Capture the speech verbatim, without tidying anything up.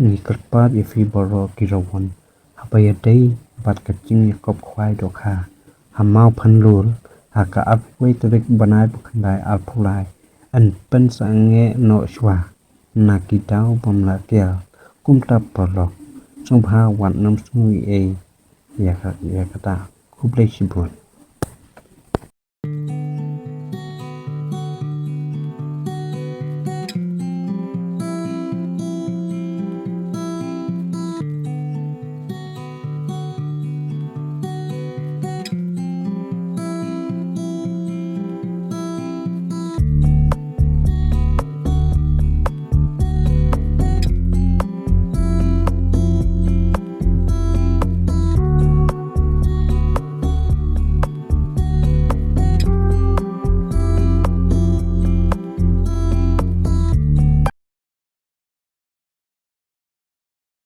Ngi kyrpad ïa phi baroh ki rawon haba ïadei bad ka jingïakop khwai dohkha ha Mawphanlur ha ka arphew wei tarik bnai ba khyndai arphew lai, yn pynsangeh noh shuwa na ki daw bym lah kiar. Kumta paralok sngewbha wat nym sngew ei ei ïa ka, ïa kata. Khublei shibun.